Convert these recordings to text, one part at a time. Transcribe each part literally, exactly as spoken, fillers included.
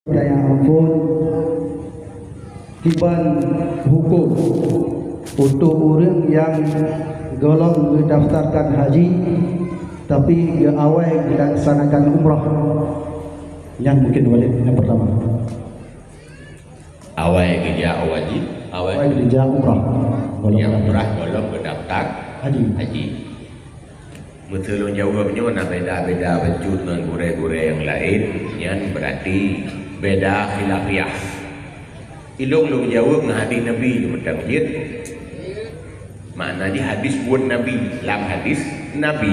Daya ampôn, kiban huköm untuk ureuëng nyang gohlom geudaftarkan haji, tapi geuawai geudilaksanakan umrah? Nyan mungkin Walid nyang pertama. Awai geujak haji, awai, awai geujak umrah. Gohlom geujak umrah, gohlom geudaftar haji. Haji. Meuseu lôn jaweueb nyoe na beda-beda bacut ngon gurée-gurée nyang laén, nyan beurati beda khilafiah. Ilôn lôn jaweueb ngon hadis Nabi mantong jeuet. Makna jih hadis buet Nabi. Lam hadis Nabi,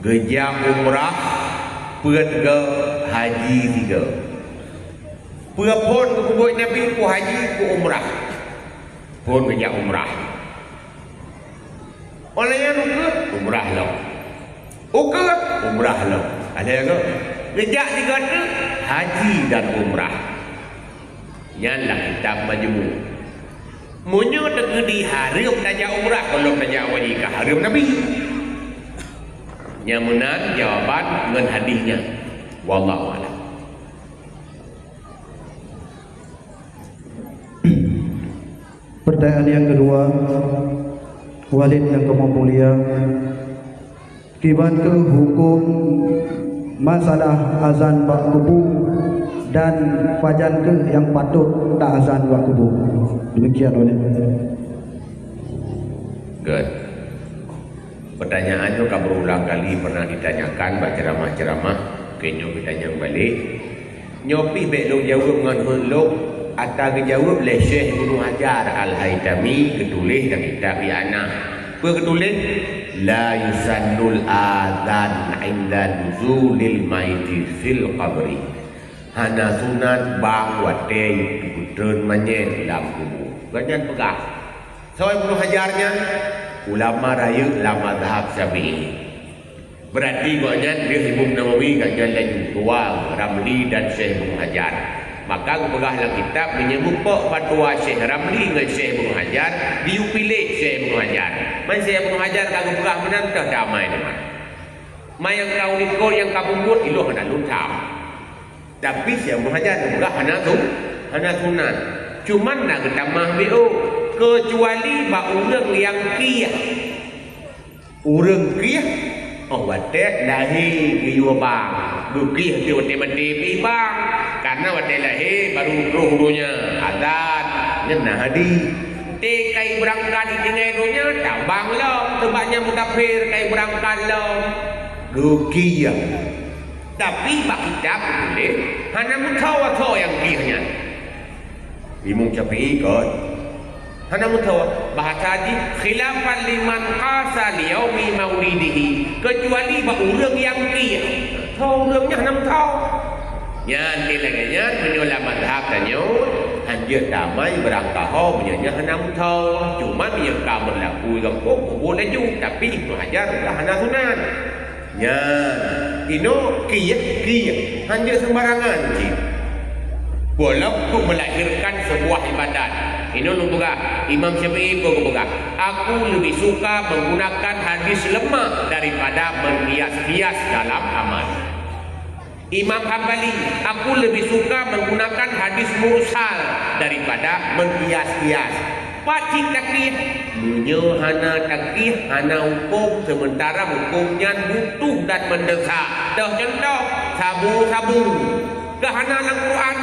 geujak umrah peuet goe, haji sigoe. Peue phon geupeubuet Nabi, peue haji, peue umrah? Phon geujak umrah. Óh lheueh nyan ukeue, umrah lom. Ukeue, umrah lom. Ada ke? Geujak tiga teuk, haji dan umrah. Nyan lam kitab Majmu'. Meunyoe teukeudi hareuem tajak umrah, gohlom tajak haji, ka hareuem Nabi. Nyang meunan jawaban ngon hadis nyan. Wallahu a'lam. Pertanyaan yang kedua, Walid yang kamoe mulia, kiban keuh huköm masalah azan bak kubu dan pajan keuh nyang patôt ta azan bak kubu? Demikian, Walid. Good. Pertanyaan nyoe ka berulang kali pernah ditanyakan bak ceramah-ceramah, keunoe geutanyong balik. Nyoe pih bék lôn jaweueb ngon heuet lôn, ata geujaweueb lé Syekh Ibnu Hajar Al-Haitami geutuléh lam kitab I'anah. Peue geutuléh? La yusannul adzan 'inda nuzulil maiti fil qabri. Hana sunat bang watée geupeutreun manyét lam kubu. Gobnyan peugah. Soe Ibnu Hajar nyan? Ulama rayeuk lam mazhab Syafi'i. Beurati gobnyan deuh Imam Nawawi, gobnyan laju dua, Ramli dan Syekh Ibnu Hajar. Maka geupeugah lam kitab, meunyoe mupok fatwa Syekh Ramli ngon Syekh Ibnu Hajar, geuyue piléh Syekh Ibnu Hajar. Man Syekh Ibnu Hajar ka geupeugah meunan, teuh damai teuma. Man nyang ka ulikot nyang ka peubuet, ilôn hana lôn tham. Tapi Syekh Ibnu Hajar geupeugah hana su-, hana sunat. Cuman na geutamah B O, keucuali bak ureuëng nyang kieh. Ureuëng kieh, óh watée lahé geuyue bang, geukieh di watée maté pih bang. Karna watée lahé barô troh donya, azan, nyan na hadih. Teuka beurangkat di tinggai donya, tabang lom, teubak nyan musafir ka beurangkat lom. Geukieh. Tapi bak kitab geutuléh, hana meutoe soe nyang kieh nyan. Imam Syafi'i kon. Hana meutoe. Bahasa jih, khilafan liman qasa liyaumi maulidihi. Keucuali bak ureuëng nyang kieh. Soe ureuëng nyan hana meutoe. Nyan lé lagée nyan, meunyoe lam mazhab tanyoe, hanjeuet damai beurangkaho meunyoe nyan hana meutoe. Cuma meunyoe ka meulaku gampông, peubuet laju. Tapi Ibnu Hajar geupeugah hana sunat. Nyan, inoe kieh, kieh, hanjeuet sembarangan cit. Golom untuk melahirkan sebuah ibadat. Inoe lôn peugah, Imam Syafi'i pun geupeugah, "Aku lebih suka menggunakan hadis lemah daripada menghias-hias dalam amal." Imam Hambali, "Aku lebih suka menggunakan hadis mursal daripada menghias-hias." Pat cit takieh? Meunyoe hana takieh, hana huköm, seumeuntara huköm nyan butuh dan meudesak. Toh cuntoh, sabu-sabu. Ka hana lam Quran?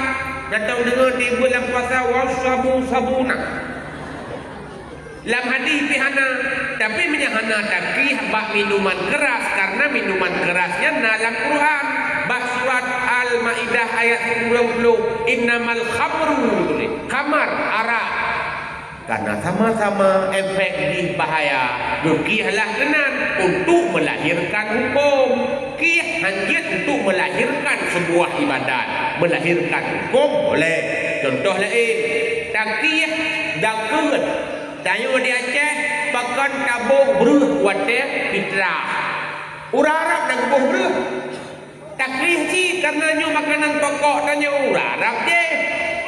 Datang deungoe tieb lam puasa, "Wassabu sabuna." Lam hadis pih hana, tapi meunyoe hana takieh bak minuman keras, karena minuman keras nyan na lam Quran. Bak surat Al-Maidah ayat sikureueng ploh, "Innamal khamru," khamar, arak. Karena sama-sama efek jih bahaya, geukieh lah keunan untuk melahirkan huköm. Kieh hanjeuet untuk melahirkan sebuah ibadat, melahirkan huköm boleh. Contoh laén, takieh dakeuet. Tanyoe di Aceh pakon taboh breueh watée fitrah. Ureuëng Arab na geuboh breueh. Takieh cit karena nyoe makanan pokok tanyoe, ureuëng Arab jih.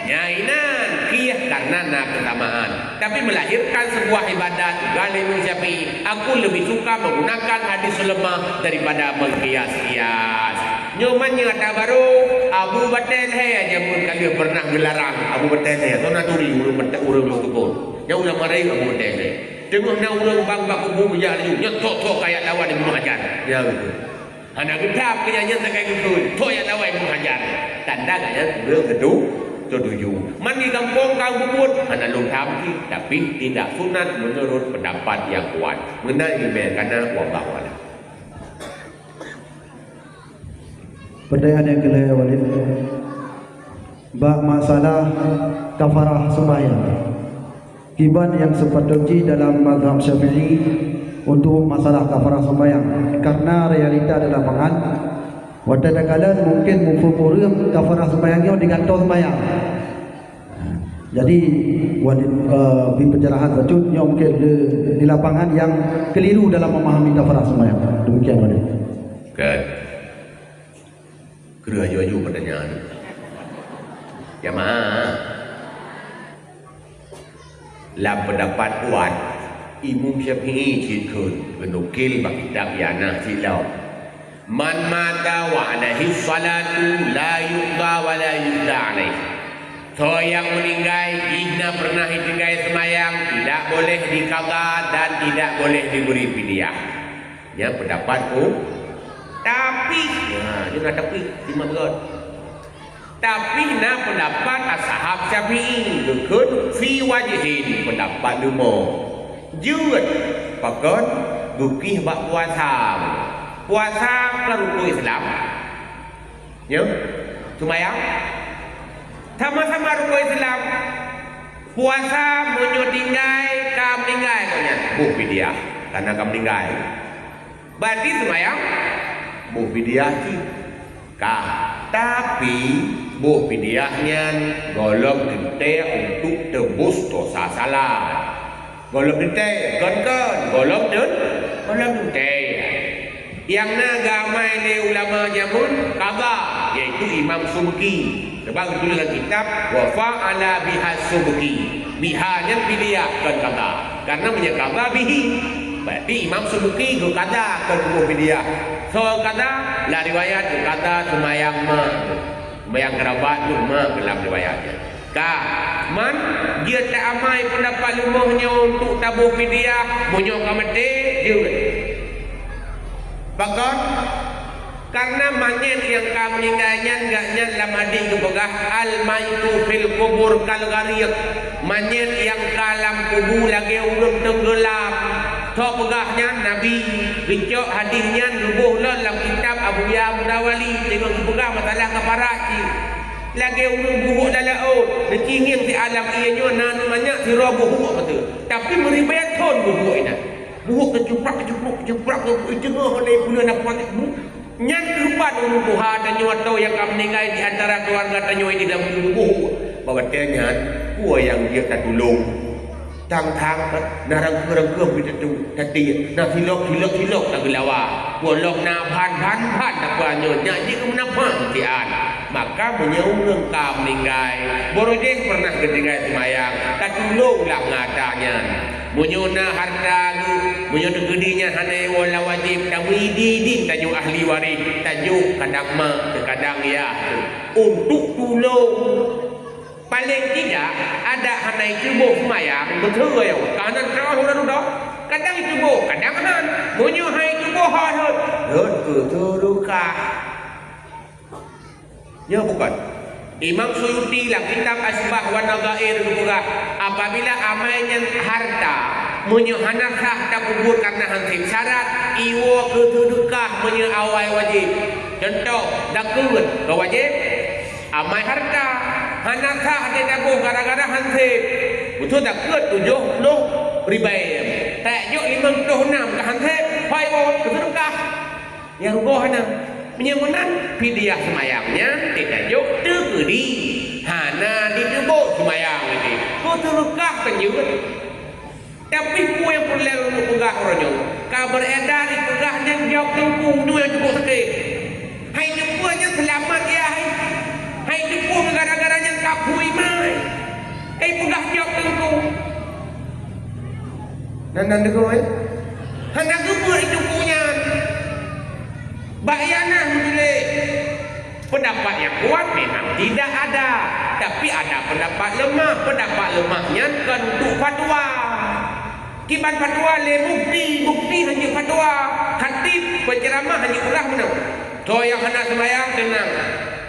Nyan inan, kieh karena na keutamaan. Tapi melahirkan sebuah ibadat, kata Imam Syafi'i, "Aku lebih suka menggunakan hadis lemah daripada menghias-hias." Nyoe man nyang ata barô, Abu Batèe Lhèe jameun ka lheueh peureunah geularang. Abu Batèe Lhèe, soe na turi ureueng Batèe, ureueng Lhoksukon. Nyang ulama rayeuk Abu Batèe Lhèe. Teungoh na ureueng bang bak kubu meujak laju, nyan thok-thok keu ayat lawan Ibnu Hajar. Ya, beutôi. Hana geutham keu nyan, nyan sagai geukheun. Thok ayat lawan Ibnu Hajar. Tanda gobnyan ureueng seutu-, seutuju. Man di gampông ka geubuet, hana lôn tham cit, tapi tidak sunat menurut pendapat yang kuat. Meunan ileumèe kana, wallahu a'lam. Peutanyaan nyang keulhèe, Walid, bak masalah kafarah sumbayang. Kiban nyang seupatôt jih dalam mazhab Syafi'i untuk masalah kafarah sumbayang? Karena realita di lapangan, watèe takalon mungkin muphom ureueng kafarah sumbayang nyoe digantoe sumbayang. Jadi, Walid, eh, bri pencerahan bacut, nyoe mungkin di, di lapangan nyang keliru dalam memahami kafarah sumbayang. Demikian, Walid. Kan. Keu aju-aju peutanyaan. Jamaah. Lam peundapat kuat, Imam Syafi'i cit kheun geunukil bak kitab I'anah cit lom. Man mata wa alaihi salatu la yuqda wa la yuqda alaihi. Soe nyang meuninggai, jih na peureunah jitinggai seumayang, tidak boleh dikada dan tidak boleh diberi fidyah. Nyan peundapat ku. Tapi, ha, nyoe na tapi, simak beugöt. Tapi na peundapat ashab Syafi'i, geukheun fi wajhin, peundapat leumo. Jeuet, pakon, geukih bak puasa. Puasa kan rukon Islam. Nyo, seumayang. Sama-sama rukon Islam. Puasa meunyoe tinggai, ka meuninggai gobnyan, boh fidyah, karena ka meuninggai. Berarti seumayang boh fidyah cit. Ka, tapi boh fidyah nyan gohlom teuntèe untuk teubus dosa salah. Gohlom teuntèe, kon-kon, gohlom teun-, gohlom teuntèe. Nyang na geuamai lé ulama jameun qadha, yaitu Imam Subki. Sebab geutuléh lam kitab, "Wa fa'ala biha Subki." Biha nyan fidyah, kon qadha. Karena meunyoe qadha bihi, berarti Imam Subki geuqadha, kon geuboh fidyah. Soe qadha? Lam riwayat geuqadha seumayang mak. Seumayang keurabat tu mak lam riwayat nyan. Ka, man, jeuet taamai peundapat leumoh nyoe untuk taboh fidyah, meunyoe ka maté, jeuet. Pakon? Karena manyét nyang ka meuninggai nyan, gobnyan lam hadis geupeugah, "Al-maitu fil qubur kal ghariq." Manyét nyang ka lam kubu lagèe ureueng teunggeulam. Soe peugah nyan? Nabi. Geucok hadis nyan geuboh lom lam kitab Abuya Mudawali, teungoh geupeugah masalah kafarat cit. Lagèe ureueng buhok lam laôt, neucingieng siat lam ié nyoe na manyak sidroe buhok beutôi. Tapi meuribèe thon buhok inan. Buhok teucuprak, teucuprak, teucuprak, teucuprak, teungoh lé buleuen na kuat bu-, nyan keuban ureueng tuha tanyoe atau nyang ka meuninggai di antara keuluwarga tanyoe di dalam kubu buhok. Bak watèe nyan, peue nyang jeuet tatulông? Thang-thang na rangkeueng-rangkeueng pih tatu, tatiek, na silok-silok-silok tageulawa. Peue lom na ban-ban-ban tapeunyoe, nyak jih keu meunafah siat. Maka meunyoe ureueng ka meuninggai, barô jih peureunah geutinggai seumayang, tatulông lah ngon hareuta nyan. Meunyoe na hareuta geuh, meunyoe teukeudi nyan hana iwoe lam wajéb, tameuidin-idin tanyoe ahli waréh, tajok kadang mak, teukadang yah, untuk tulông. Paleng tidak, adak hana jiteuboh seumayang, beutôi ayong, ka hana teurawah uroe dudoe. Kadang jiteuboh, kadang hana. Meunyoe hana jiteuboh, hot-hot, rhot keu seudeukah. Nyoe bukon. Imam Suyuti lam kitab Asybah wan Nadhair geupeugah, apabila amai nyan hareuta, meunyoe hana sah takubuet kareuna han sép syarat, iwoe keu seudeukah meunyoe awai wajéb. Cuntoh, zakeuet ka wajéb, amai hareuta, hana sah teutabôh gara-gara han sép. Beutôi zakeuet tujoh ploh ribèe, tajok limong ploh nam ka han sép, hoi woe keu seudeukah. Nyang rugoh hana. Meunyoe meunan, fidyah seumayang nyan teutajok teukeudi. Hana jiteuboh seumayang lagèe. Keu seudeukah kan jeuet. Tapi peue nyang peureulèe lôn peugah uroe nyoe? Ka beuredar jipeugah nyan jaweueb teungku, nyoe nyang cukup sakét. Hai teungku nyan seulamat, ya hai. Hai teungku gara-gara nyan ka phui mai. Hai peugah jaweueb teungku. Nan, nan deungoe, eh? Hana geubeuet teungku nyan. Bak I'anah meutuléh. Pendapat nyang kuat memang tidak ada, tapi ada pendapat lemah. Pendapat lemah nyan kon untuk fatwa. Kiban fatwa lé mufti, mufti hana fatwa. Khatib penceramah hana peugah meunoe. Soe nyang hana seumayang, teunang.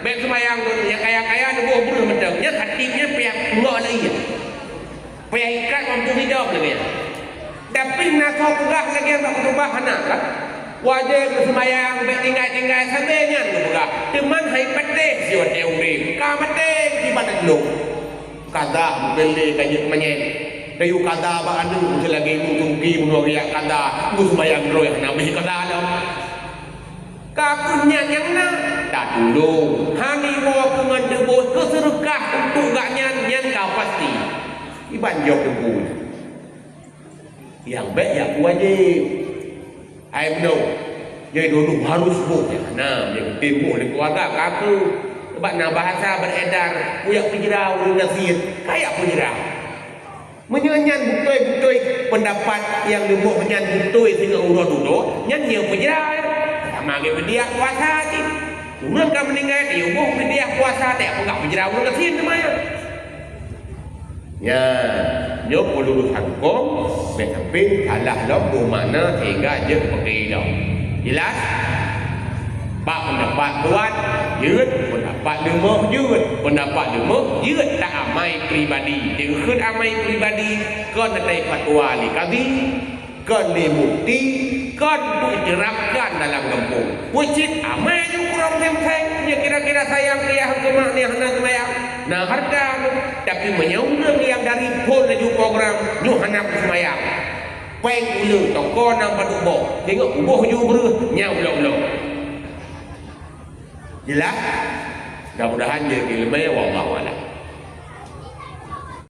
Bèk seumayang, nyang kaya-kaya neuboh breuh mantong. Nyan khatib nyan payah ngok lagèe nyan. Payah ikat lampu hitam lagèe nyan. Tapi na soe peugah lagèe nyan bak khutubah hana kan? Wajéb beuseumayang, bèk tinggai-tinggai, sabe nyan geupeugah. Teuma hai patéh si watèe ureueng ka maté kiban lôn. Kada meukeulé ka jeuet manyét. Tayue kada bak aneuk, meusé lagèe nyoe tungki meunurot riyak kada, beuseumayang droe hana bri kada lom. Ka kheueh nyan nyang na, tatulông. Hana iwoe keu ngon teuboh keu seudeukah untuk gobnyan, nyan ka pasti. Iban jok teungku. Nyang bèk jak wajéb. Hai meunoe, jai dulu harus boh nyang na, nyang teuboh lé keuluwarga ka kheueh. Sabab na bahasa beredar, kujak peujra ureueng gasien, kajak peujra. Meunyoe nyan beutôi-beutôi peundapat nyang leumoh nyan beutôi singoh uroe dudoe, nyan nyoe peujra, sama lagèe peudiah puasa cit. Ureueng ka meuninggai, tayue boh peudiah puasa, tajak peugah peujra ureueng gasien teuma nyan. Nyan, nyoe peulurusan hukôm, bèk sampé salah lom boh makna sehingga jeuet peukeulong. Jelas? Bak peundapat kuat, jeuet, peundapat leumoh, jeuet, peundapat leumoh, jeuet, ta amai pribadi. Teukeut amai pribadi, kon asai fatwa lé kadhi, kon lé mufti, kon diterapkan dalam gampông. Peue cit amai nyoe kurang seng-seng, nyoe kira-kira sayang keu yah keu mak nyoe hana seumayang. Na hareuta nyoe, tapi meunyoe ureueng nyang dari phôn laju program, nyoe hana seumayang. Péng uleue toko nyang padub boh, teungoh uboh ju breuh nyang ulok-ulok. Jelas? Mudah-mudahan jeuet ileumèe, wallahu